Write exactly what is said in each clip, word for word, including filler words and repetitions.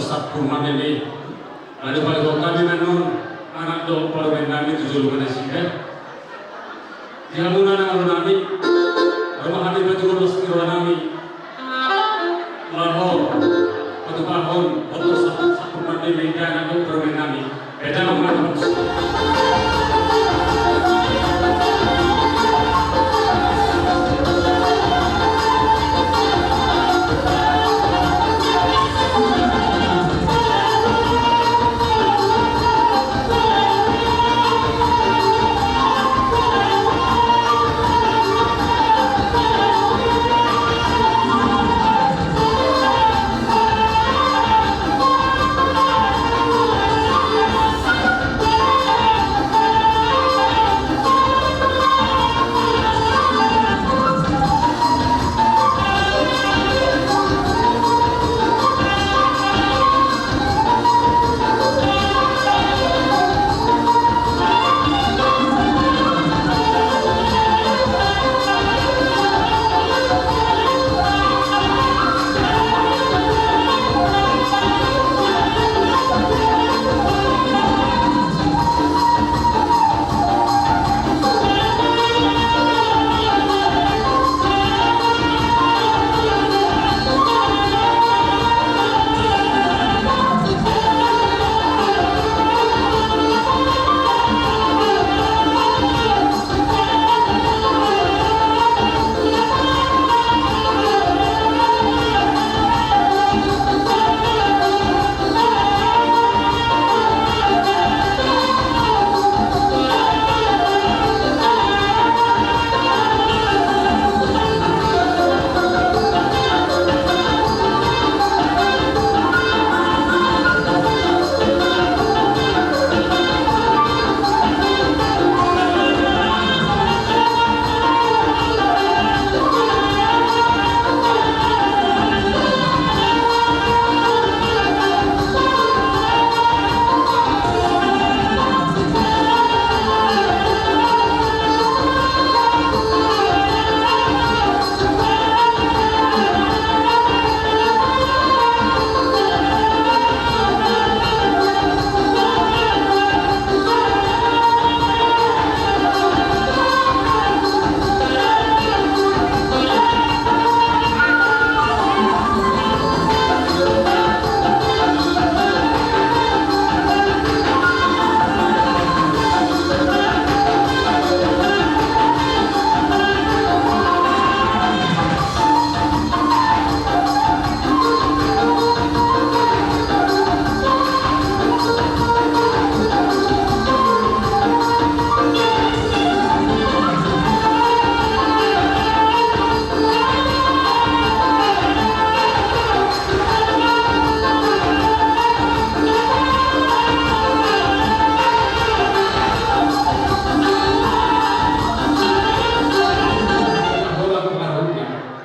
Sampur Mandeme. Lalu paluhon hami ma annon anak dohot parumaen nami tu joloan nasida. Di hamuna na ro nami, ro ma hami patuduhon las ni roha nami. Laho patupahon, oto sa-, Sampur Mandeme, anak dohot parumaen nami. Beda ma hami.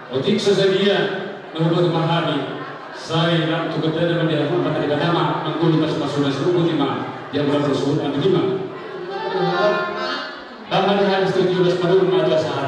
Otik so sadia na huboto ma hami, sai langsung tu gandana ma di hami, mata di gandana ma, manggoli pasupasu na suruh, boti ma di hami, langsung suruh, ambil lima. Bahan di hami studio, las padung ma tu acara.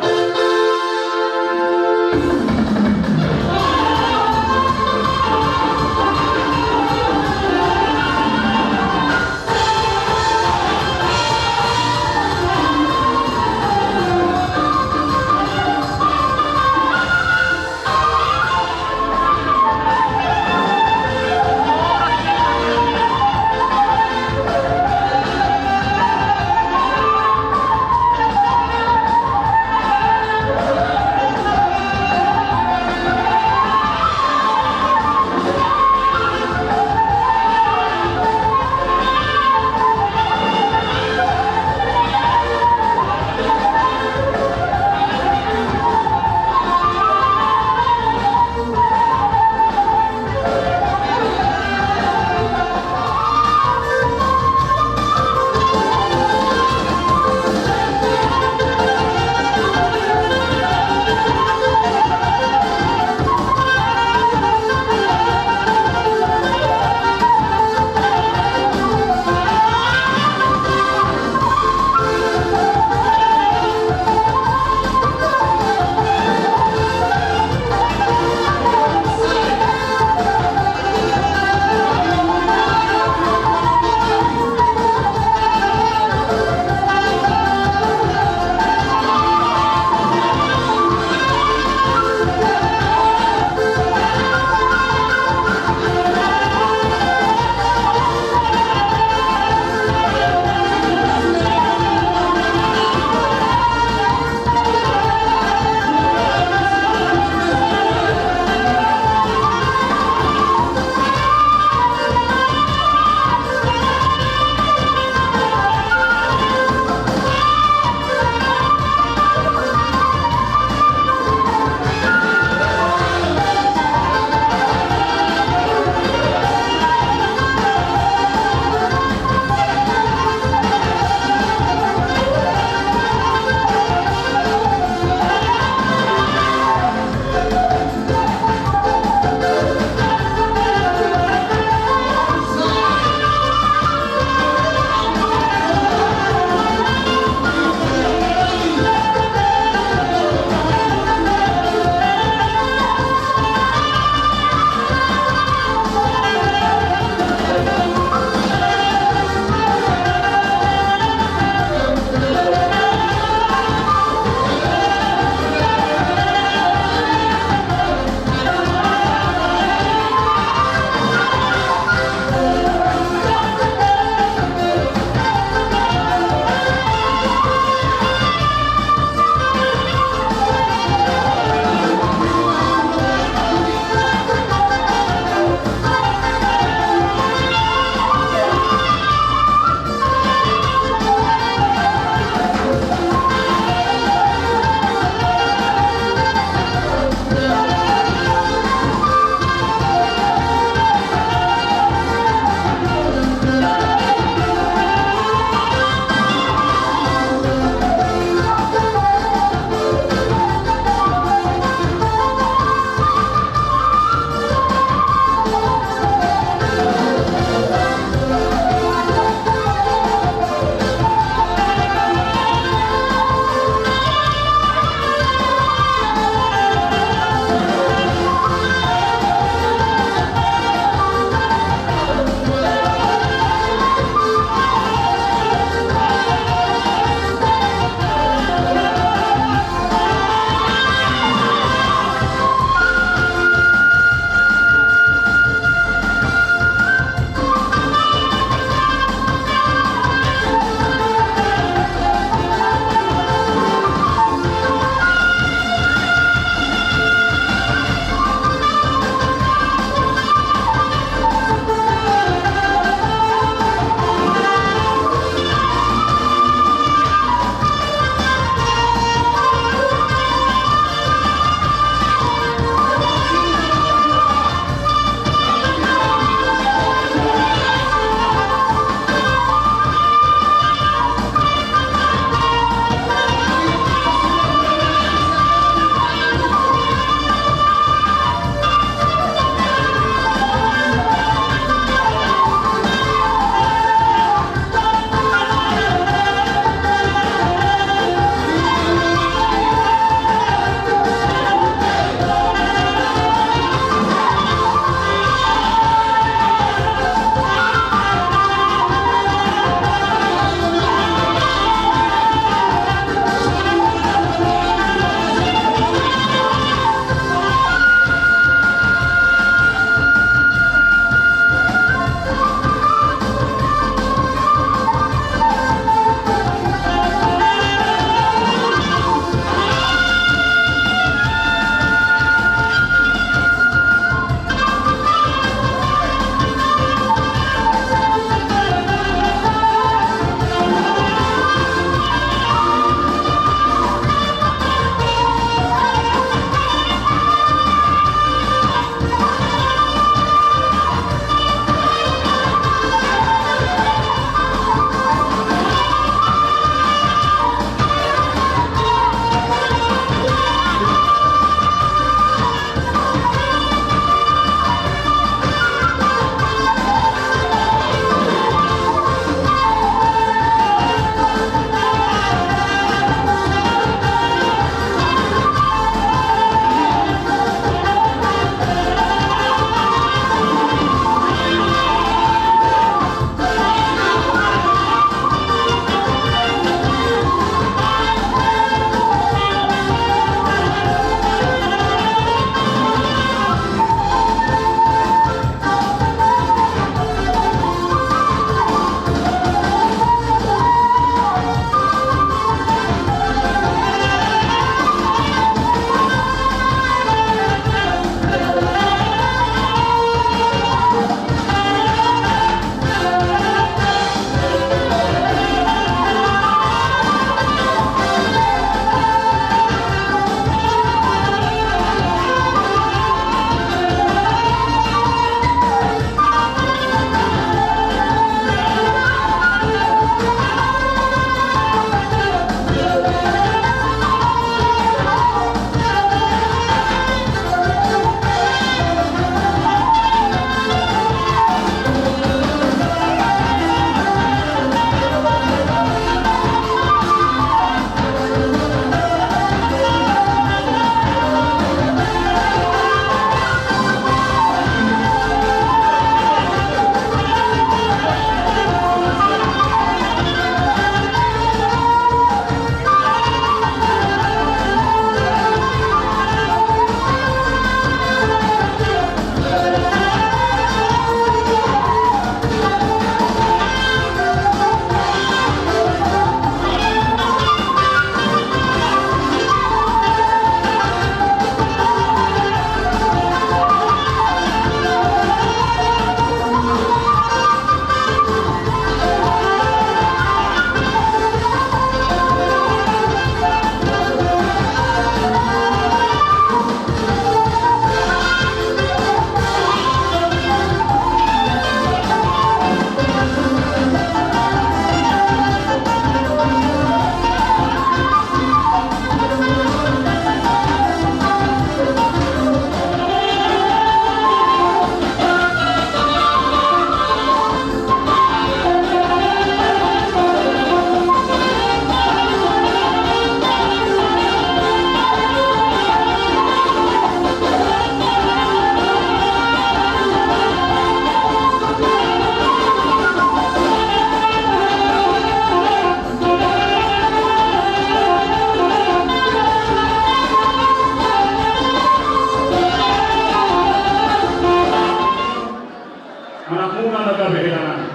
Muna na gabe helanami.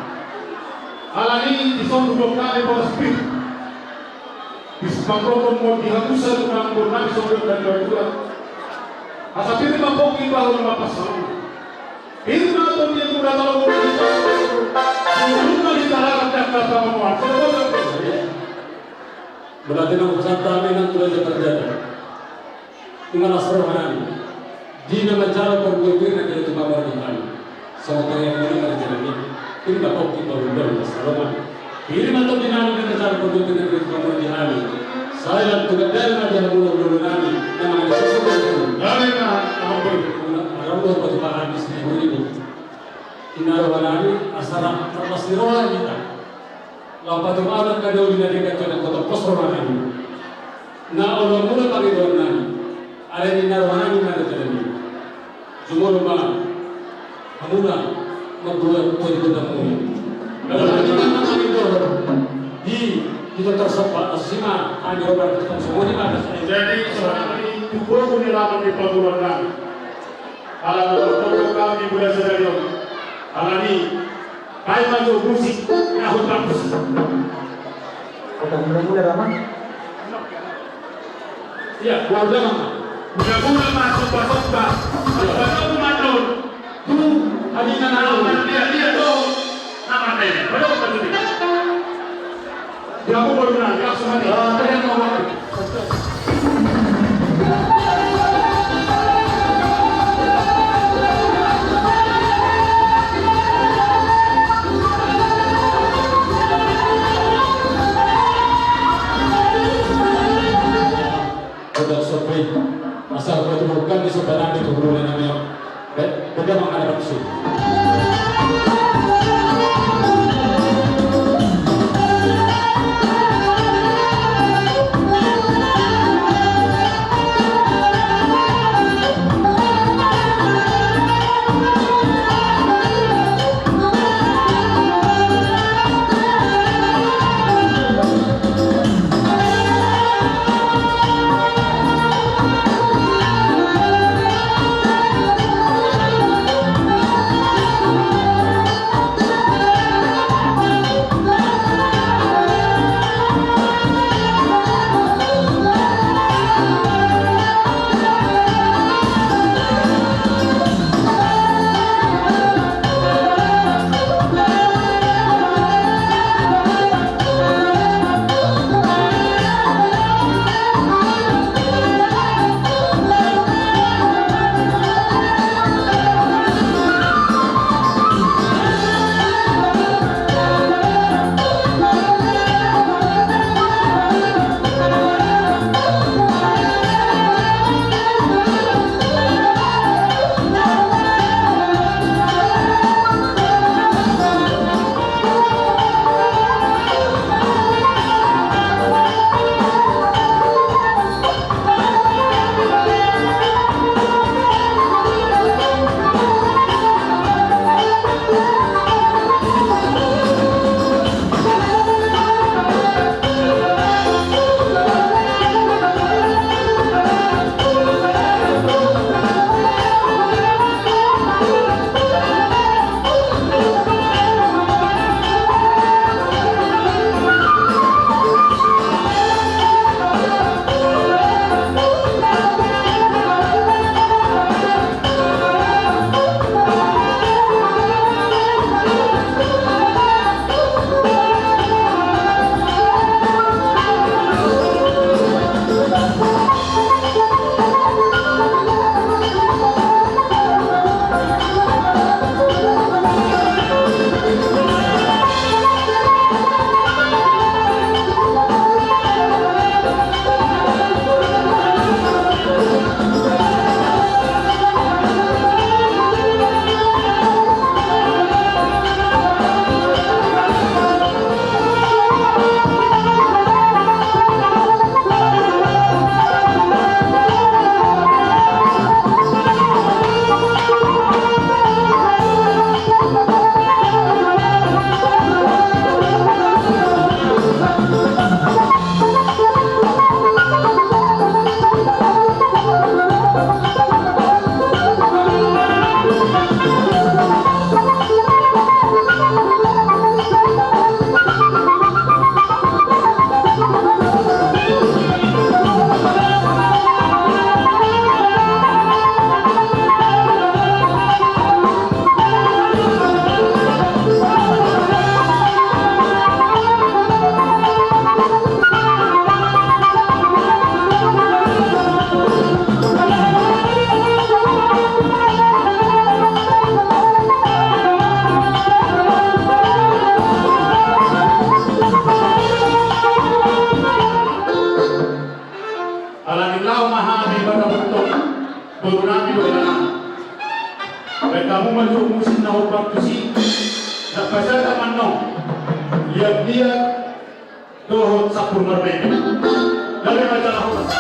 Alani i dison didok hami boras pir. Di sipanggokom mon di habusa tu nang bor nami songon na dua-dua. Asa pir ma pongki bahul ma pansalongan. Pir ma tondi muna talo muna di talo. Muna di talo. Berarti nang pesan kami nang tu Raja Parjata. Ima las rohanami di na manjalo parbuaton na gabe tu pamordihan. Songon tangiang muna ma rajanami. Pir ma pongki bahul ma pansalongan. Pir ma tondinami na manjalo parbuaton na gabe tu pamordihan. Sai lan tu gandari ma di hamuna ulaonami na mangadopi sosok. Gabe ma. Muna maranggo patupahan di sini buni bu. Ima rohanami asa ra marlas ni roha hita. Laho patupahan angka na uli na denggan tu anak kota pos rohanami. Na olo muna pangidoannami. Alai ninna rohanami ma rajanami. Jumolo ma hamuna mambuat tu anak kota muna. Rohanami ma na mangido di hita tarsomba asi ma hami roba. Jadi songon i ma. Jadi songon i tu boru ni laman ni pamoruonnami. Ala na martonggo hami muna sadari on. Alani. Baen ma jo musik, nahut bagus. Otak mula-mula lama. Iya, gua udah lama. Mula-mula masuk pasok bang. Pasok bang mandor. Tu, tadi nana aman dia dia tu. Nama tadi. Pada apa tadi? Dia aku baru nanya, langsung mati. Ah, tadi yang mau mati. Udah sopi, asal buat bukan di sebelah itu dulu namanya. Be-, beda menghadap langsung. Partusi, na pasahat ma annon liat-liat dohot sampur marmeme. Gabe ma jala horas.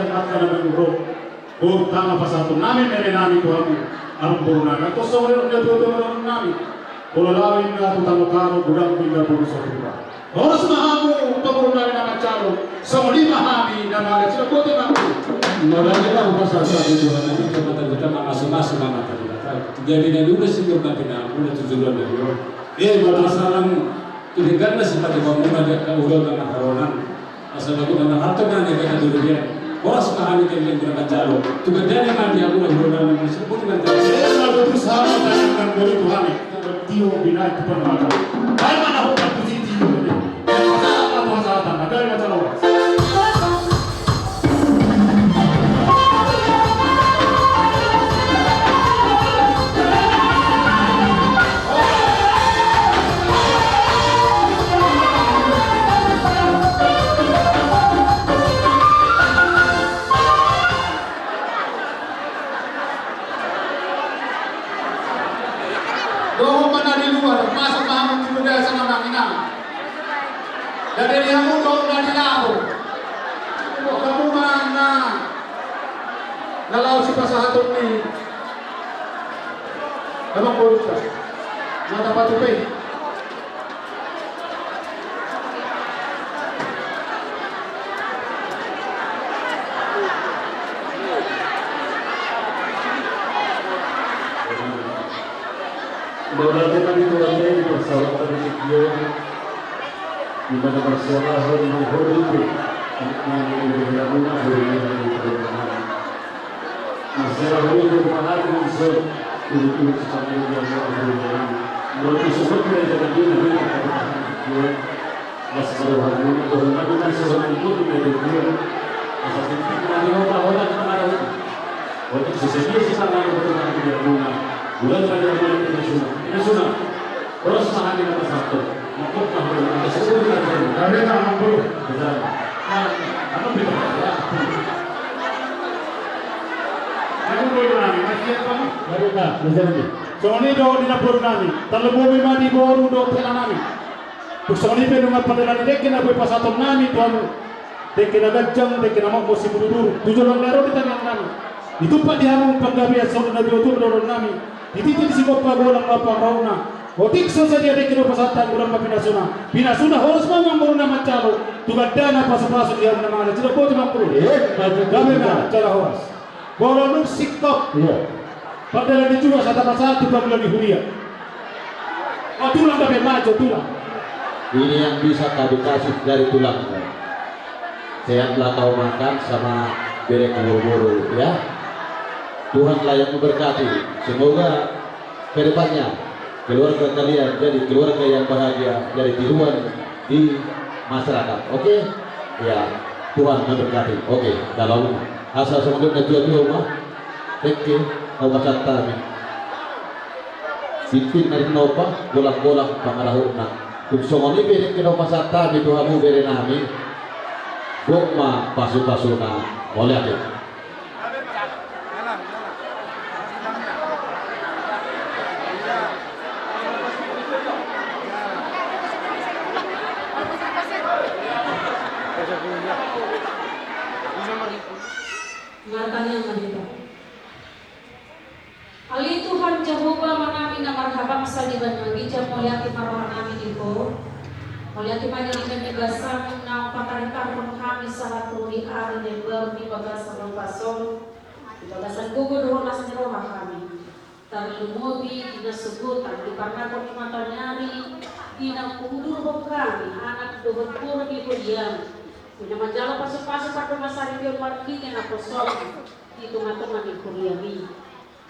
Angka na mangurung, boru tama pasahaton nami, meme nami tu hamu, amangboru nami. Antong songon i do na tuatua manonon nami. Pola laho inna tu tano karo, godang inna boru Sabuga. Horas ma hamu, amangboru nami na manjalo. Songon i ma hami na mangalean, suda botima. Mauliate ma hupasahat hami tu Tuhan nami, Debata, Debata mamasu-masu ma amanta Debata. Gabe na dua singgur na pinamuna tu joloan na dua. Eh, mata salam tu denggan na sipatupaonmuna di angka ulaon na marharonan. Asa bagaimana harta na naeng beta dulu dia. Horas ma hami kalian guna manjalo. Tu gandana ma di aku na guna na musim pun manjalo. Saya lalu tu sama tangan dan beri Tuhan. Tio bina itu pun mata. Baik mana hukum tu sini. Yang pertama Tuhan salah tanda dari macam horas. Dohot ma na di luar, masuk ma hamu tu bagasan, amang inang. Dadi di hamu dohot na di laho. Dohot hamu ma na laho sipasahaton ni amangborunta. Na tapatupa i. Mauliate ma di Tuhanta di parsaoranta di tingki on. Di mana parsialahon manghobi pe. Nang di dalamuna hori ni hori ni. Masalah hori ni pahari ni so. Turu-turu sepanjang yang mau hori ni. Menurut sebut dia jadi dia nabi. Mas baru hori ni. Baru nabi kan seorang ibu di media dia. Masa tinggi nabi mau tahu lah. Otik sesedia sisa lalu bertemu di Amuna. Bulan tadi Amuna pinasuna. Pinasuna. Horas ma hami na pasahaton. Mangkok ma hami na pasahaton. Kami na mangkok. Bisa. Nah, anu pinasuna. Anu boyo nami, masih apa? Mari na, bisa nanti. Songon i do di namboru nami. Tarlumobi ma di boru dohot hela nami. Tung songon i pe nunga pardalanan ni dengke na boi pasahaton nami tu hamu. Dengke na ganjang, dengke na mokmok simburu-buru. Tu joloan na ro di tangiang nami. Ditumpak di hamu panggabean songon na binoto dohonon nami. Dititi di sigompa golang ma pangarahutna. Otik so sadia dengke na hupasahat, godang ma pinasuna. Pinasuna horas ma amangboru na manjalo. Tu gandana pasu-pasu di hamu na mangalean. Suda botima amangboru. Eh, maju. Gabe ma, jala horas. Boru nunga singkop. Iya. Pardalanan ni jua sada pasahat tu pangula ni huria. Oh, tulang gabe maju, tulang. Ini yang bisa kau kasih dari tulang. Sehatlah kau makan sama bere boru-boru, ya. Tuhanlah yang memberkati. Semoga ke depannya keluarga kalian jadi keluarga yang bahagia, jadi tiruan di masyarakat. Oke? Ya, Tuhan memberkati. Oke, kalau asa songon na tua-tua ma, dengke na hupasahat hami. Tintin na di nopa, golang-golang pangarahutna. Tung songon i pe dengke na hupasahat hami tu hamu bere nami. Gok ma pasu-pasuna. Mauliate. Martangiang ma hita. Ale Tuhan Jahowa Amanami na marhabangsa di banua ginjang, mauliate ma rohanami di Ho. Mauliate ma di denggan ni basam naung patartarhon hami sahat tu di ari na baru di bagasan ombas on. Di bagasan gogo dohot las ni roha hami. Tarlumobi di na sogot di parnangkok ni mataniari, di na huudurhon hami anak dohot boru di huriaM, di na manjalo pasu-pasu pardongansaripeon marhite naposoM di tonga-tonga ni huriaMi.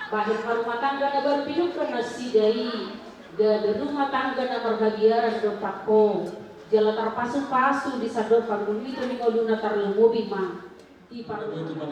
Bahen ma rumah tangga na baru pinungka nasida i, gabe rumah tangga na marhabiaran dompak Ho, jala tarpasu-pasu di sandok parngoluon ni ngoluna, tarlumobi ma di parngoluon.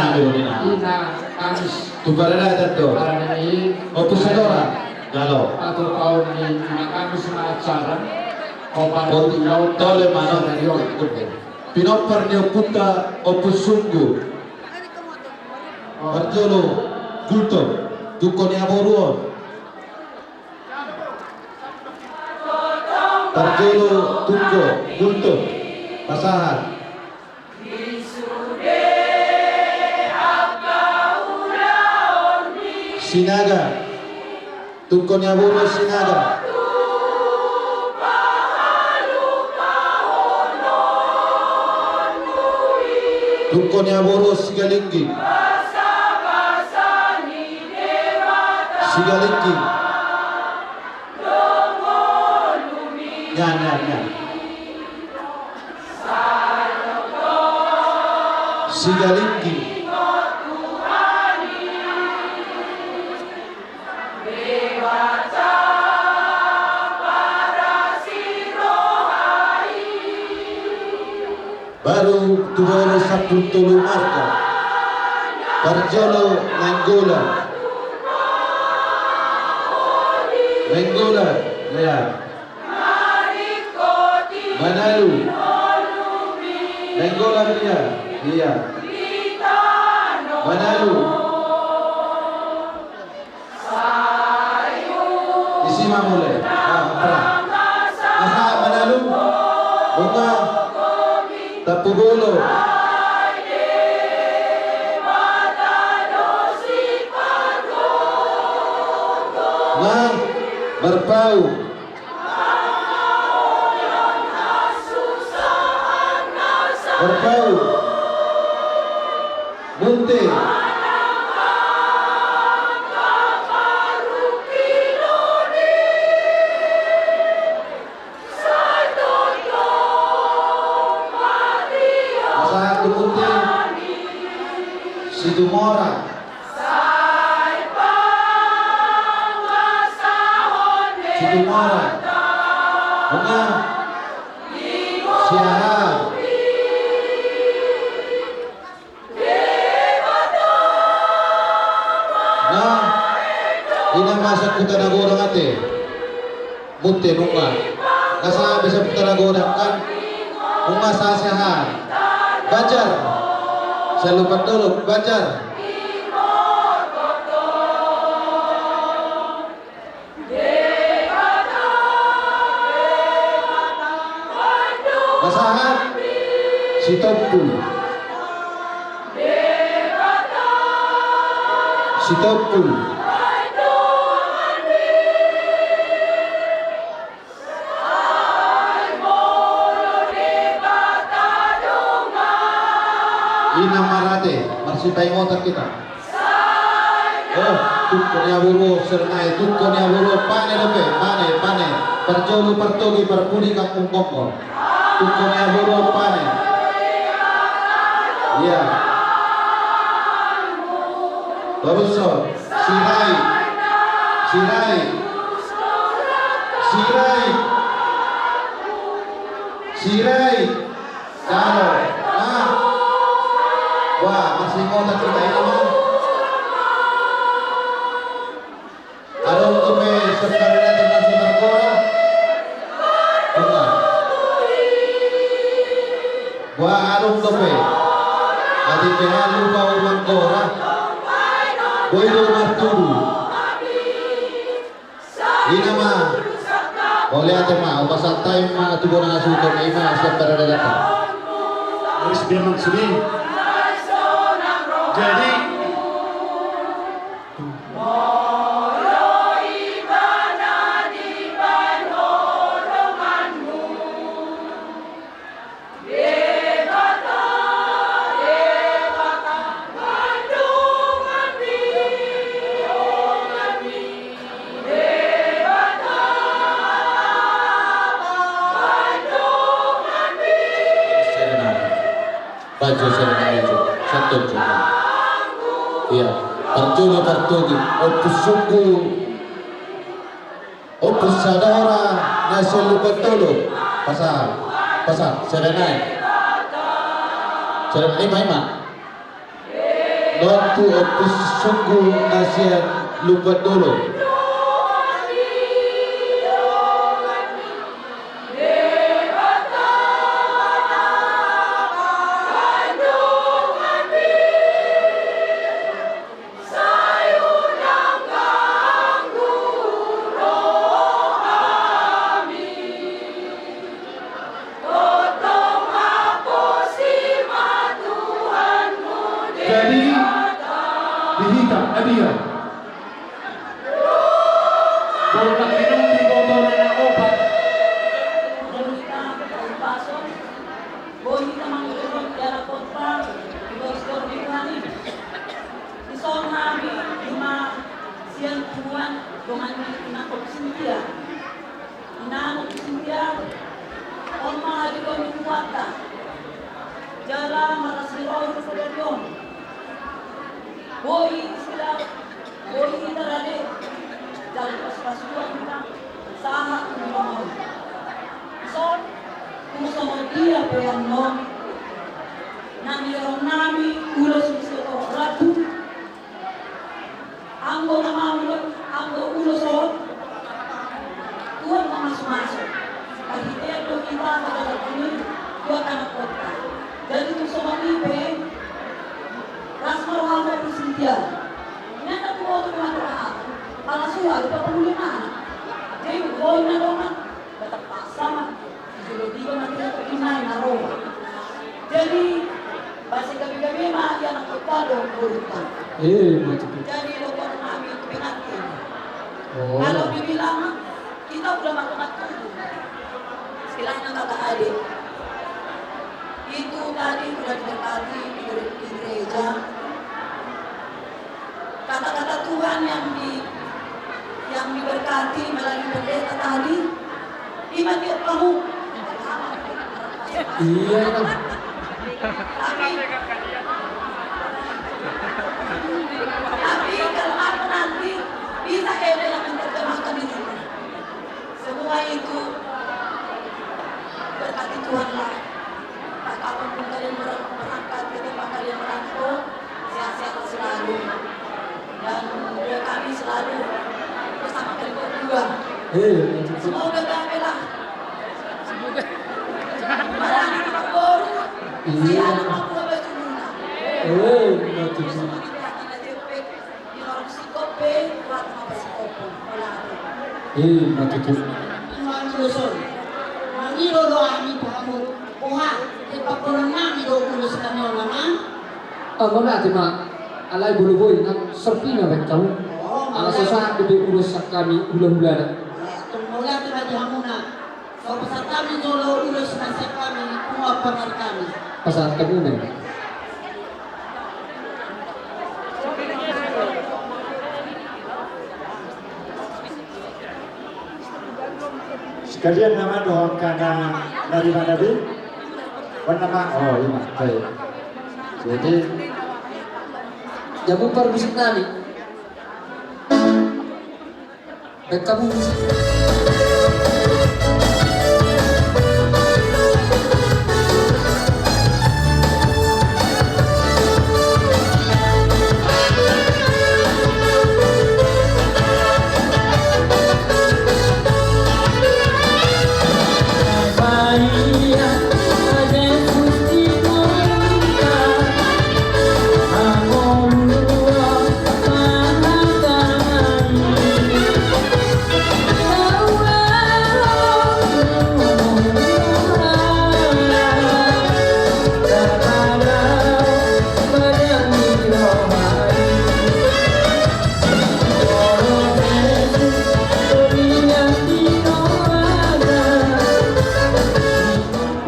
Ina Kamis. Tu paradaton do. Paradaton i. Opus Sadora. Jalo. Atau tahun ini Ina Kamis na acara. Opat. Tole mano. Pinompar ni ompunta Opus Sunggu. Parjolo Gultom. Tungko ni aboru on. Parjolo Tungko Gultom. Pasahat. Sinaga. Tungko ni aboru Sinaga. Tungko ni aboru Sigalingging. Sigalingging. Nya, nya, nya. Sigalingging. Baru tu boru sampulu tolu marga. Parjolo Nainggolan. Nainggolan, ya. Manalu. Nainggolan, ya. Iya. Manalu. Isi ma mule. Ah, pra. Aha, Manalu. Bunga. Tampubolon. Nga. Marpaung. Marpaung. Munte. Pasahat tu Munte. Situmorang. Situmorang. Bunga. Siahaan. Nah, ina ma Saputa Nagodang ate. Munte nunga. Nga sahat be Saputa Nagodang kan. Nunga sahat Siahaan. Banjar. Sian Lumban Dolok, Banjar. Pasahat. Sitompul. Sitompul. Ina ma rade, marsipaingotan hita. Oh, tungko ni aboru Sernai, tungko ni aboru, pane dope, pane, pane. Parjolo, partogi, parpudi, kampung kongkol. Tungko ni aboru pane. Iya. Torus on. Sirai. Sirai. Sirai. Sirai. Jalo. Ah. Wah, marsipaingotan hita, ina ma. Adong dope sian paradaton na so targora? Bukan. Boha adong dope? Ate pe halupa manggora. Boi do martubu. Ina ma. Mauliate ma, hupasahat hami ma tu bona hasuhuton i ma sian paradaton. Garis biar maksudnya. Jadi, Bajo sere na ijo, santon jo. Iya, parjolo partogi, Ompu Sunggu. Ompu Sadora na sian Lumban Dolok. Pasahat, pasahat, sere nai. Sere nai, ima, ima. Ompu, ompu sunggu na sian Lumban Dolok. Jadi, di hita, hadiah. Boru na minum di botol na opat. Boi hita mangulurhon di anak kota, di bos Tuhan i. Dison hami, ima sian tuan, dongan ni inang Sintia. Inang Sintia, on ma hadiroon ni Tuhanta. Jala marlas ni roha di sadari on. Boi istilah, boi hita rade. Jala dipasupasu Tuhan hita. Sahat tu roha on. Dison, tung songon dia pe annon. Nang nilehon nami, ulos ni si Oto Rabu. Anggo na maulos, anggo ulos on, Tuhan ma mamasu-masu. Marhite do hita mangulahon i, Tuhan anak kota. Jadi tung songon i pe, las ma rohamu tu Sintia. Inanta tu oto ma tu aha. Pala suha, lupa pangulahon anak. Jadi, boi na dongan. Tetap paksa ma. Jolo tiga mati satu inai na ro. Jadi, pasti gabe-gabe ma ia na kota do boruta. Eh, betul. Jadi, lo kau nami itu pengantin. Oh. Kalau dibilang, kita udah makan tubuh. Istilahnya kata adik. Itu tadi udah diberkati di gere-, di gereja. Kata-kata Tuhan yang di, yang diberkati melalui pendeta tadi, ima tiop kamu. Iya, kan? Tapi, tapi kalau aku nanti bisa ada yang menerjemahkan di rumah. Semua itu berkati Tuhanlah. Kapanpun kalian ber-, berangkat, kapanpun kalian merantau, sehat-sehat selalu. Dan doa kami selalu bersama kalian berdua. Eh, betul. Semoga damai lah. Semoga. Marana anak boru, iya. Saya anak boru baju muna. Eh, betul. Semua kita akan aja. Di warung sikop pe, warung apa sikop pun, pola aku. Eh, matutu. Tuhan Yesus, mangido do hami tu hamu, boha, di pakonan nami do ulos kami on, Amang. Ah, mauliate ma, alai bolo boi, nang sorpina baen hamu. Oh, ala mauliate. So sahat dope ulos sian hami, hula-hulana. Mauliate ma di hamuna. Pasahat hami jolo ulos na sian hami, punguan pangari hami. Pasahat hami ma. Sekalian nama dohot kana dari mana, Bi? Nama, oh, ima, baik. Jadi, jamu parmusik nami. Baen hamu musik.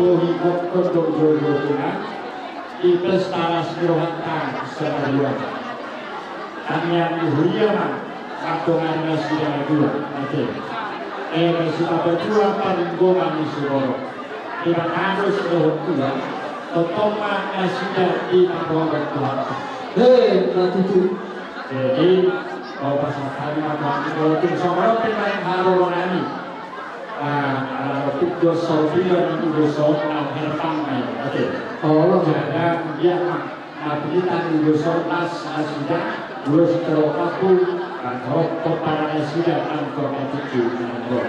Bohi gokkon do jolo-jolo. Di pesta las ni rohanta sadari on. Tangiang ni huria ma, mardongan nasida na dua, ate. Eme sipapatua parlinggoman ni siborok. Dipatandos dohot Tuhan, tongtong ma nasida diparorot Tuhanta. He, na tutu. Jadi, pasahat hami ma tu hamu, molo tung songon on pe naeng haroro nami. Ah, ala tung do sorpilan ulos on, naung herbang nai, ate. Oh. Jadi, dia ma. Mapitan ulos ormas nasida, ulos tero kapu, dan rokok para nasida, dan kau katikki, dan kau.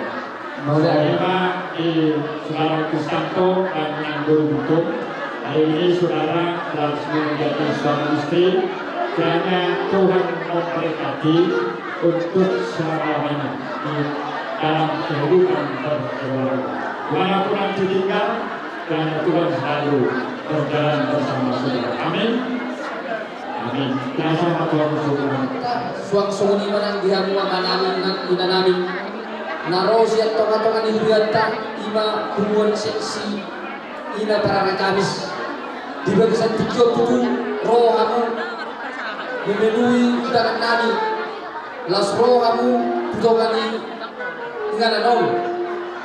Mauliate. Ima di Saudara Kristanto dan Nang Guru Butung. Hari ini Saudara telah menjadi suami istri. Kiranya Tuhan memberkati untuk selama-lamanya di dalam kehidupan berkeluarga. Dimanapun nanti tinggal, kiranya Tuhan selalu berjalan bersama saudara. Amin. Amin. Kiranya sama Tuhan bersama. Suang songon i ma nang di hamu amanami nang inanami na ro sian tonga-tonga ni hurianta, ima punguan seksi Ina Parana Kamis. Di bagasan tingki on tutu ro hamu memenuhi undangan nami. Laos ro hamu tu tonga ni inganan on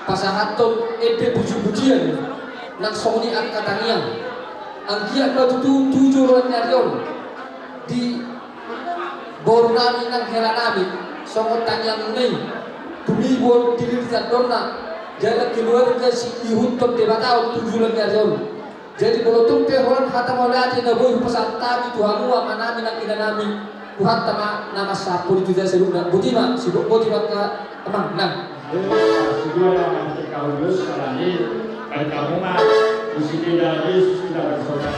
pasahathon ende puji-pujian nang songon i angka tangiang. Anggiat ma tutu tu joloan ni ari on di boru nami nang hela nami songon tangiangmuna i, tumimbo dililitandorna jala keluarga siihuthon Debata on tu joloan ni ari on. Jadi molo tung pe holan hata mauliate na boi hupasahat hami tu hamu amanami nang inanami, Tuhanta ma na mansahaphon i tu hita saluhutna. Boti ma, sidok boti ma angka amang nang. Sidua ma marhite ulos, alani baen hamu ma puji kepada Yesus, kita bersorak.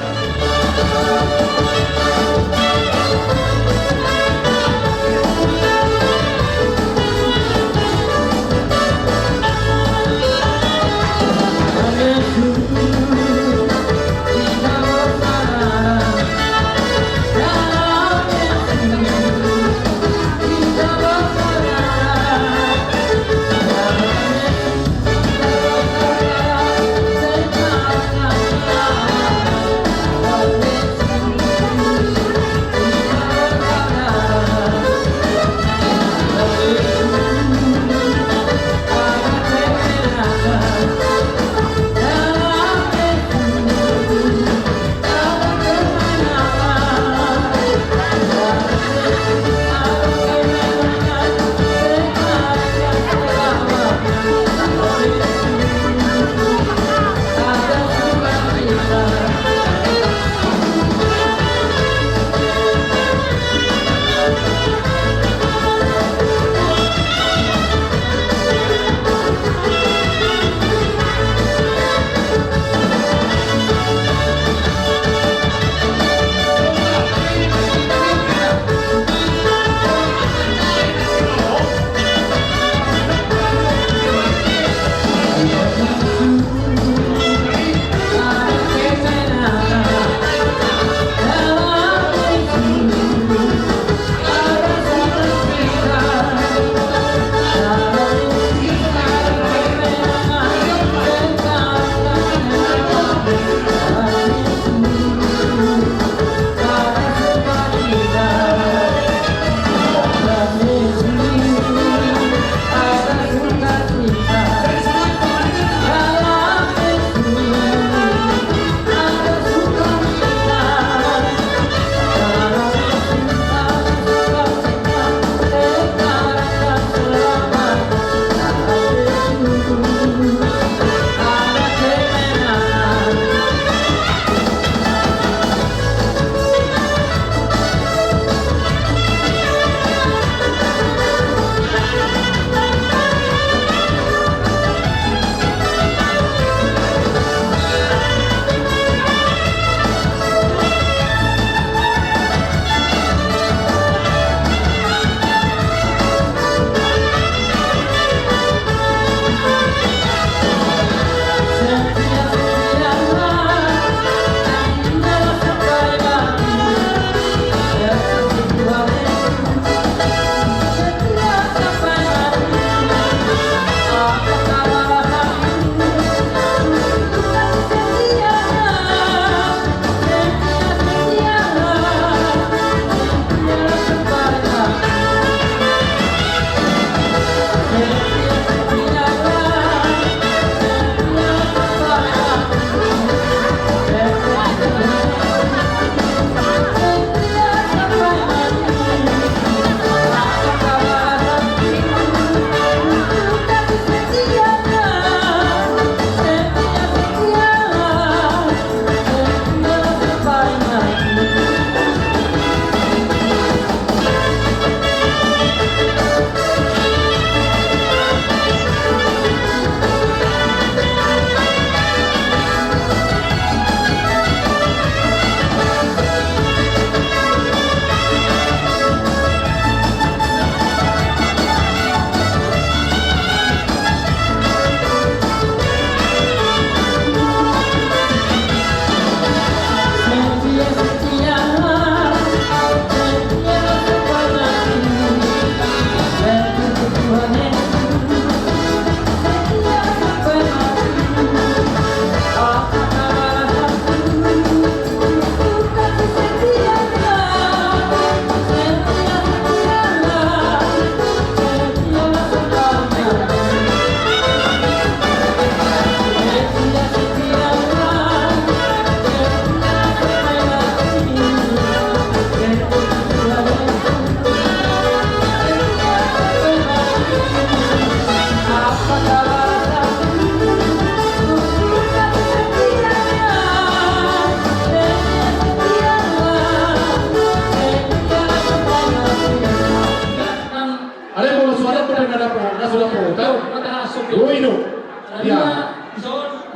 Ya.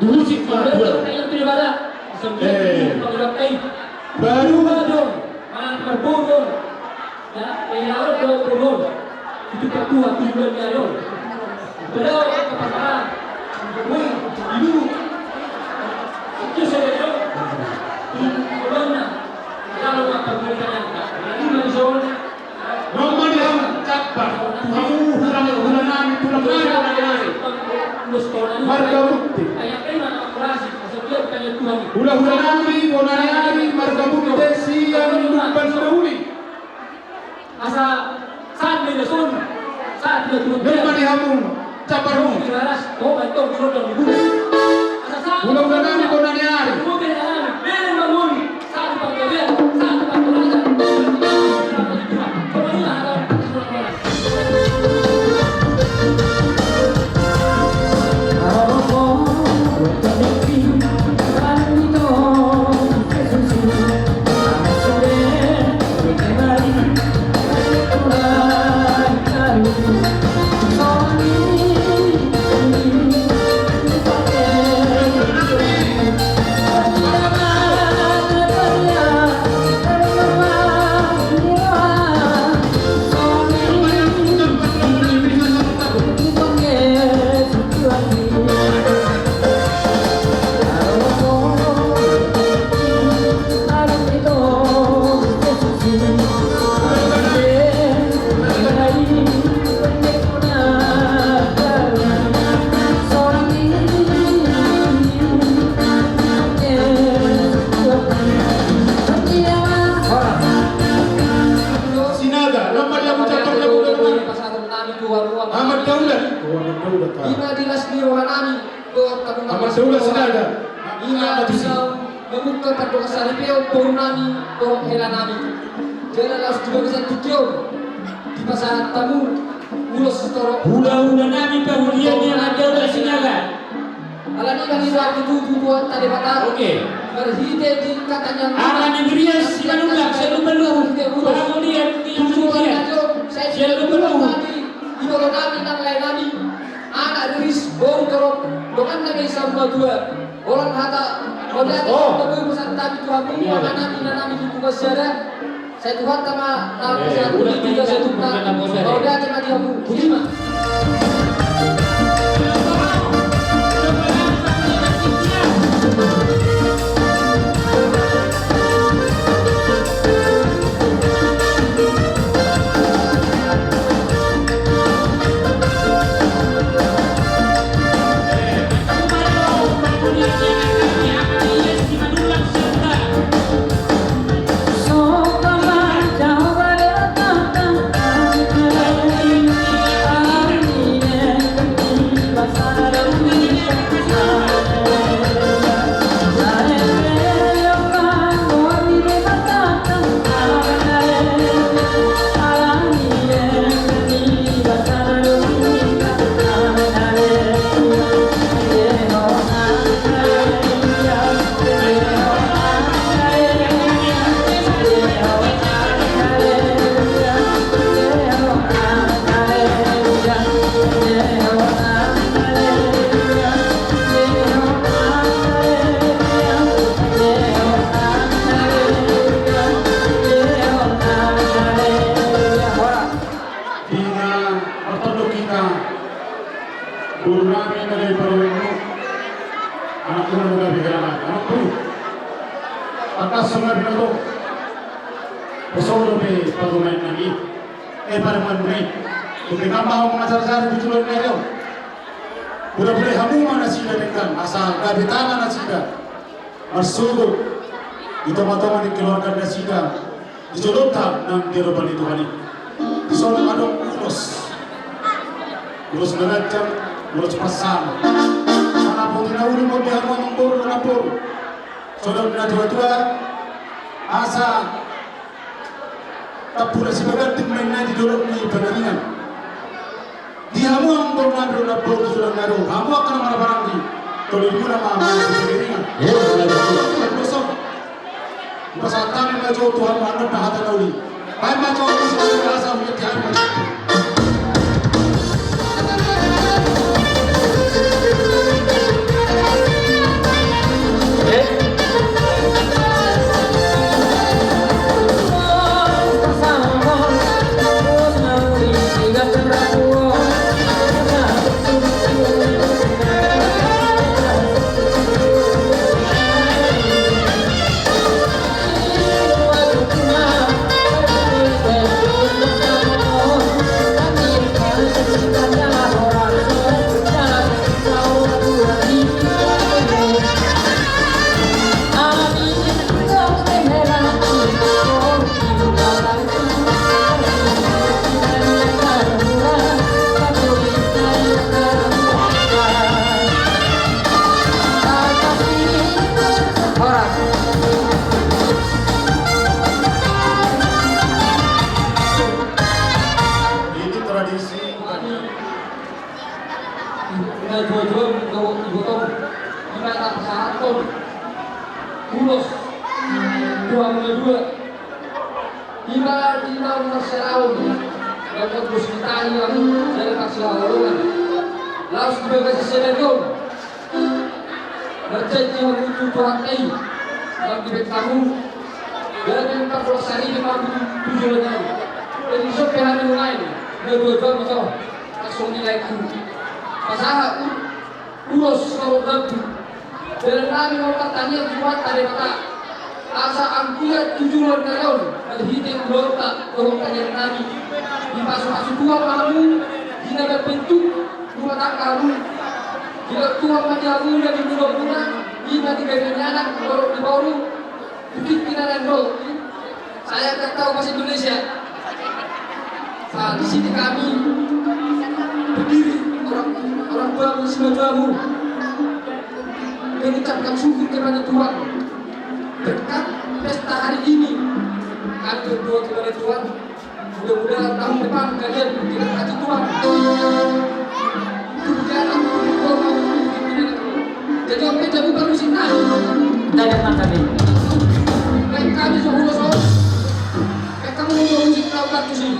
Di husik ma tuan. Eh. Baru. Naung ma di hamu, Jakbar, tu hamu hula, hula nami, tulang nami, tulang nami. Marga Munte. Hula-hula nami, bona ni ari, marga Munte, sian Lumban Dauli. Asa saat media son, saat dia turun. Naung ma di hamu, Jakbar. Hula-hula nami, bona ni ari. Sinaga, lambat ya, ucap pada budak. Amat Daulat. Oh, Amat Daulat, ah. Ima di las ni roha nami. Amat Daulat Sinaga. Ima bisa membuka pandok saripeon boru nami, boru hela nami. Jala laos di bagasan tingki on dipasahat hamu ulos sitorop. Hula-hula nami pahulian ni Amat Daulat Sinaga. Alani i, alani i, tutu Tuhanta Debata. Oke. Marhite di katanya. Alani i, Rias Simanulak, sian Lumban Luhut. Pahulian ni Amat Daulat. Sian Lumban Luhut. Di boru nami nang lae nami. Anak riris, boru torop, dongan nami saur matua. Holan hata mauliate, oh, ma boi pasahat hami tu hamu, iya, amang nami, inang nami, di tingki on sada. Sai Tuhanta ma na, eh, pasahat hami di hita saluhutna. Mauliate ma di hamu. Botima. Di na martondong hita, boru nami na gabe parumaen, anak boru na gabe hela nami, anak boru. Tangkas songon na binoto, poso dope parumaen nami. Eh, parumaen nami. Dope nunga hamu mangasar-asar di joloan ni ari on. Mauliate hamu ma nasida denggan, asa gabe tama nasida. Marsogot di tonga-tonga ni keluarga nasida, di jolonta nang di adopan ni Tuhan i. Dison adong ulos. Ulos na ganjang, ulos pansana. Ala boti na uli ma di hamu amang boru, amang boru. Songon na tua-tua, asa tampulon sibaganding ma inna di dolok ni Pangaringan. Di hamu amang boru nami, amang boru, tulang nami, hamu angka na marhahamaranggi, tolong muna ma hamu di Pangaringan. Iya, iya. Pasahat hami ma jo tu hamu annon na hata na uli. Baen ma jo tu hamu asa huhut di hamu. Ibotom, ibotom. Ima na pasahathon ulos tu hamuna dua. Ima di na marsalaon. Dapat bos kita ima dari paksiholoan. Laos di bagasan sadari on, marjanji hamu tu Tuhanta i, nang dibahen hamu, gabe parholas saripe ma hamu tu joloan on. Jadi so pe hami nuaeng na dua jam ito. Langsung nilai ku. Pasahat ulos tu Tuhanta. Dalan nami ma martangiang tu Tuhanta Debata, asa anggiat tu joloan on, marhite ulaonta dohot tangiang nami, dipasupasu Tuhan ma hamu di na mambentuk rumah tangga hamu. Didok Tuhan ma di hamu na di muna-muna, ima di gabe ni anak dohot di boru. Bikin pilihan lo. Saya nggak tahu bahasa Indonesia. Nah, di sini kami berdiri, orang, orang tuamu, simajuamu, mengucapkan syukur kepada Tuhan. Berkat pesta hari ini, kami berdoa kepada Tuhan. Mudah-mudahan tahun depan kalian diberkati Tuhan. Itu bicara. Jadi, oke, jago baru sih, nah. Dari mana tadi? Baik, kami sudah ulos, oh. Baik, kamu mau musik, tahu kan, musik?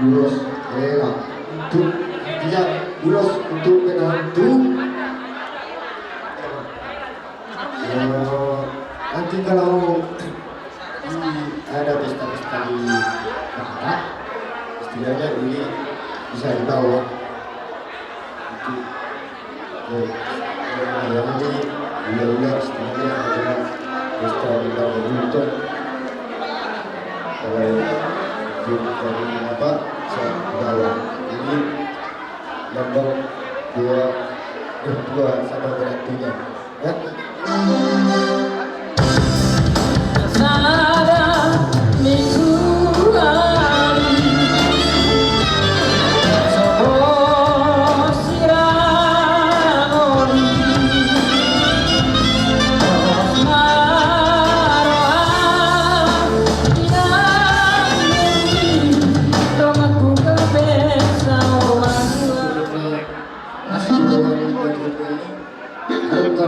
Ulos, eh, untuk, artinya, ulos untuk menantu. Eh, nanti kalau di, ada pesta-pesta di Barat, istilahnya ini bisa dibawa. Itu, eh, yang ini, ular-ular, istilahnya ada pesta di Barat. Kalau itu dari apa, saya bawa. Ini lambang dua, eh, dua sama berartinya.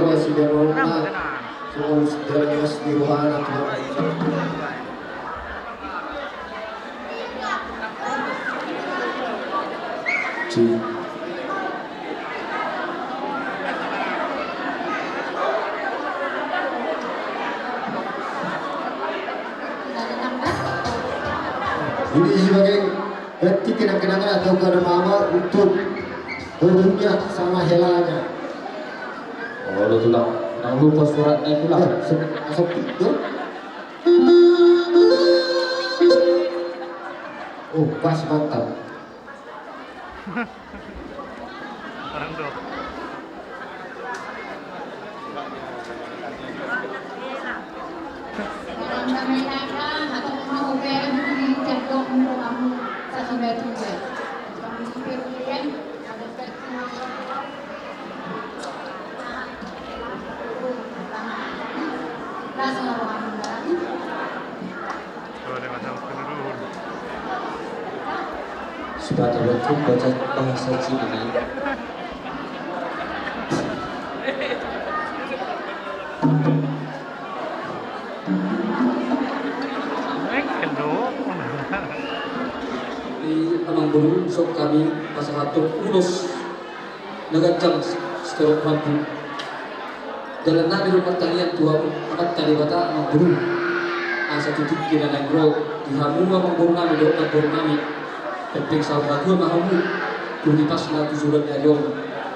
Asli rohana Tuhan. Asli rohana Tuhan. Ini sebagai ganti kenang-kenangan atau kado mama untuk borunya sama helanya. Oh, lu tulang. Nang lupa suratnya itu lah. Ya, se-, seperti itu. Oh, pas, mantap. Orang tuh. Sipata baca bahasa Cina. Di amang boru, so hami pasahathon ulos na ganjang sitorop rambu. Dalan nami do martangiang tu Amanta Debata, amang boru, asa tu tingki na naeng ro di hamu amang boru nami dohot namboru nami. Hepeng saur matua ma hamu tu hipasna tu joloan ni ari on.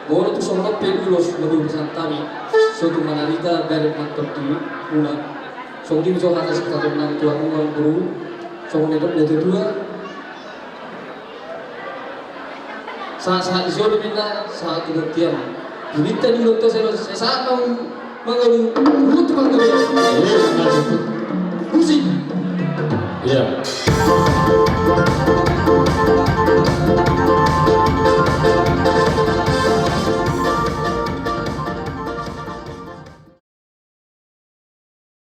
Molo tung songon on pe ulos na boi pasahat hami, so tung manarita bereng nangkon di muna. Songon i ma jo hata sipasahaton nami tu hamu amang boru. Songon na nidok ni natuatua, sahat-sahat di jolo ninna, sahat tu bontean. Di ninta ni ulos on, sai sahat ma mangolu, ruhut tu panggabean. Musik. Iya.